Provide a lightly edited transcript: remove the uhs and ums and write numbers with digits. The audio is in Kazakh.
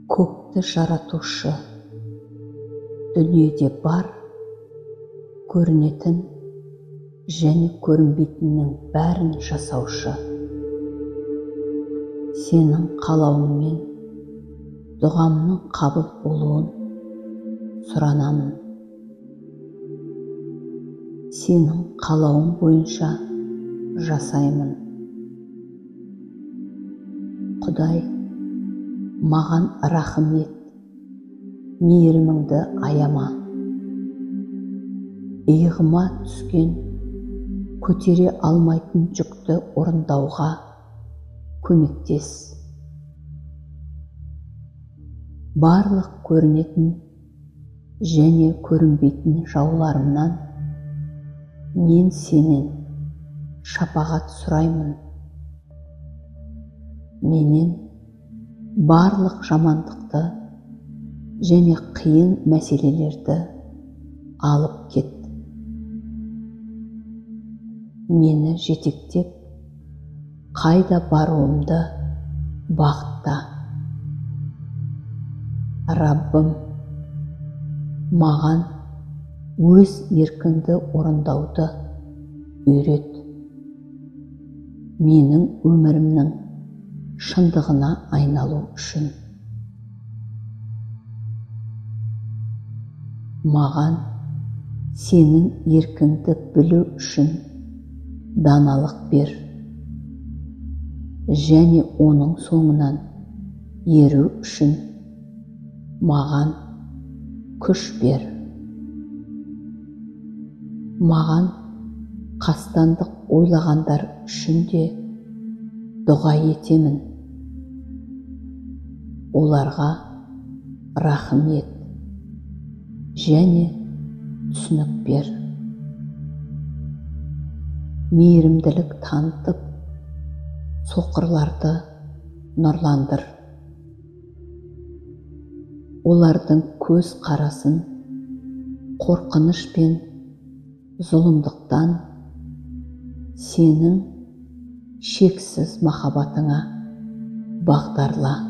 Көкті жаратушы, дүниеде бар, көрінетін және көрінбейтіннің бәрін жасаушы. Сенің қалауыңмен дұғамның қабыл болуын сұранамын. Сенің қалауың бойынша жасаймын. Құдай, маған рахым ет, мейіріміңді аяма. Иығыма түскен көтере алмайтын жүкті орындауға көмектес. Барлық көрінетін және көрінбейтін жауларымнан мен сенен шапағат сұраймын. Менен барлық жамандықты және қиын мәселелерді алып кет. Мені жетектеп, қайда баруымды бағытта. Раббым, маған өз еркіңді орындауды үйрет. Менің өмірімнің шындығына айналу үшін. Маған сенің еркіңді білу үшін даналық бер және оның соңынан еру үшін маған күш бер. Маған қастандық ойлағандар үшін де дұға етемін. Оларға рахым ет және түсінік бер. Мейірімділік танытып, соқырларды нұрландыр. Олардың көз қарасын қорқыныш пен зұлымдықтан сенің шексіз махаббатыңа бағдарла.